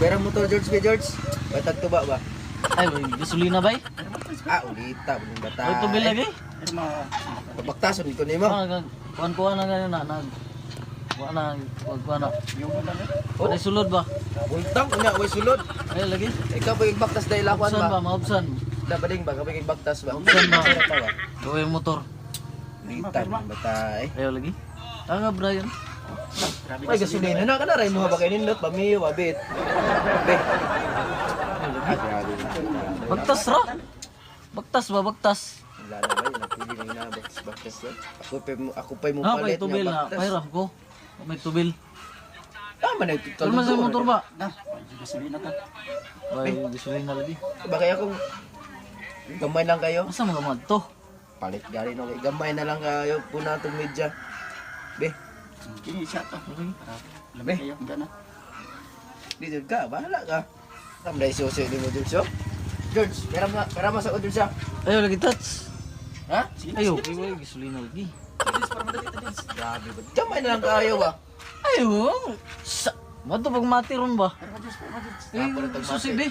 Pera motor, George, be George. Batag tuba ba? Ay, may gasolina bay? Ah, ulita buning bata. May tubil lagi? Pabaktason ko nimo. Ah, kuan kuan na gano'n na nag kuan na kuan kuan na. Wala sulod ba? Bultang unya way sulod. Ay lagi. Ikaw pag baktas dahil lakuan Maubsan ba? ba? Maubsan. Da bading ba kapag baktas ba? Maubsan ba? Sira pa ba? Gawin yung motor. Ulita buning bata eh. Ayaw lagi. Tanga Brian. May gasolina na kana ray mo ba kay nindot pamiyo abit. Be. Ayaw lagi. Ah, grabe. Bagtas ra. Bagtas ba? Bagtas. Wala na ba? Napili na yung baktas baktas yan. Ako pa mo Ah, may palit tubil nga na. baktas. Pahiram ko. May tubil. Tama na ito. Kalma sa motor ba? Na, may gasolina ta. Ay, gasolina lagi. Baka akong gamay lang kayo. Asa mga mga to? Palit gari no kay gamay na lang kayo puna itong media. Be, Kini siya to. Para Be. lamig kayo gana. di jud ka, bahala ka. Tam dai susi ni mo George. Oh. George, pera ma sa George ah. Ayaw lagi touch. Ha? Sige, Ayaw, kay gasolina lagi. Grabe ba? Gamay na lang kayo ba? Ayaw. Sa Mato pag mati ron ba? Pero ma George, pero ma George. Eh, Ako na tagmati. susi be.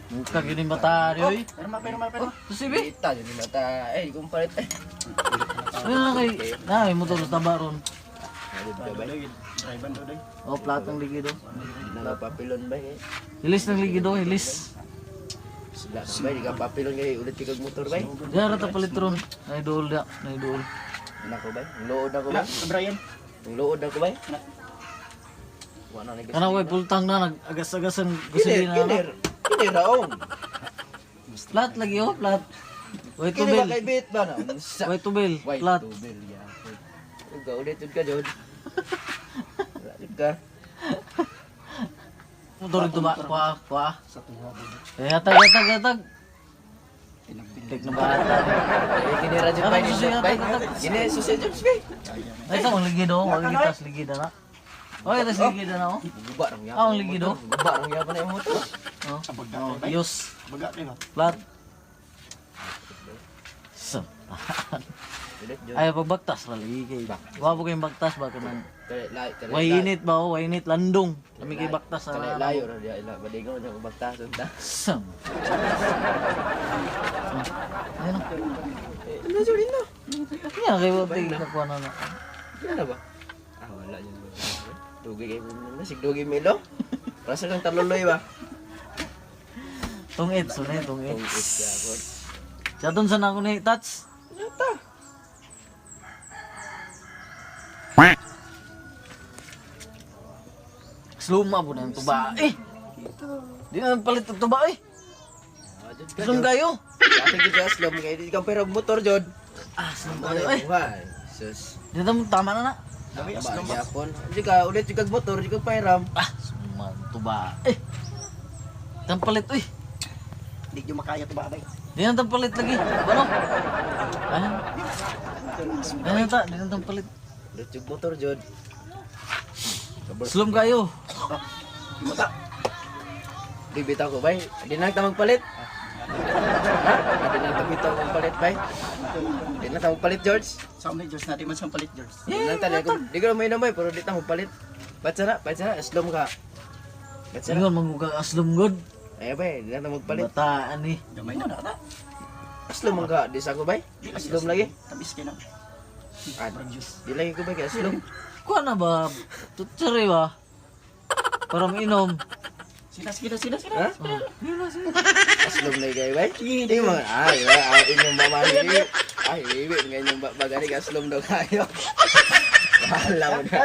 Muka gini mata oy. Pero ma, pero ma, pero ma. Susi be. Kita jud ni mata. Eh, di kong palit eh. Ayun na kay na may motor sa taba ron. Doy, drive daw doy. Oh, platong ligido. Nangapapilon ba eh? Hilis ng ligido, hilis. Sila na ba, di ka papilon kay ulit kag motor ba? Diya ra ta palit ron. Nay duol da, nay duol. Nako ba? Ang lood ako ba? Na, Brian. Ang lood ako ba? Wala na Kana way pultang na nag-agas-agasan Kiner, gasolina na. kiner. Kiner raong. Plat lagi oh, plat. Way Kini ba tubil. kay bit ba na? Sa Way tubil, Way plat. tubil ya. Uga ulit jud ka jud. Wala jud ka. Motor ito ba? Kuha, kuha. Sa tuwa doy. Eh, hatag, hatag, hatag. Tinagpil. Tek na bata. Eh kini ra jud Ano, bay susi, nindot bay. hatag, hatag. Kini susi jud bay. Ay, sa ang ligido, wag gitas ligido na. Oy, tas ligido na oh. Guba rang yapon. Ah, ang ligido. Guba rang yapon na motor. Oh. Abaga Oh, kay bay. Diyos. Abaga kay ba. Plat. So, Ulit jud. ay pagbaktas ra lagi kay. Wa po kayong baktas ba kanang Kale lay kale. way init ba oh, way init landong. Kami kay baktas Kale sa layo ra diya ila badigaw niya kung baktason ta. Sam. Ayun. Eh, ano jud na? Kaya kay wa tay kakuha na na. Wala na ba? Ah, wala yun. Dugi kay mo sig dugi milo. Rasa kang taluloy ba? Tong it, so na tong it. Tong it yapon. Sa ton sa nako ni touch. Nata. Slow ma po na yung tuba. Eh. Di na palit ang tuba eh. Ah, jud ka. Slow kayo. Ate jud ka slom kay di kang pera motor jud. Ah, slow kayo eh. Buhay. Sus. Di na tama na na. Dami Ba aslom ba. yapon. Di ka ulit jud kag motor, di ka pairam. Ah, suma tuba. Eh. Tampalit uy. Di jud makaya to ba bay. Di na tampalit lagi. Ano? Ano? Di na ta, di na tampalit. Ulit jud motor jud. Slum kayo. Mata. Di bitaw ko bay. Di na ta magpalit. Ha? Di na ta bitaw magpalit bay. Di na ta magpalit George. Sa ni George natin man siyang palit George. Di na ta di ko may namay pero di ta magpalit. Ba't sana slom ka. Ba't sana? Ingon mangugang aslum god. Ay bay, di na ta magpalit. Bataan eh. Gamay na na ta. Aslom man ka, di sa ko bay. Aslom lagi. Tamis kay na. Ah, Juice. di lagi ko bay kay aslom. Kuha na ba? Tutsari ba? Para mainom. Sila sila sila sila. Ha? Oh. Yun na siya. Aslom lagi kayo bay. Di mo ay, ay inyong mama ni. Ay, ibi nga inyong bagani aslom daw kayo. Bahala mo na.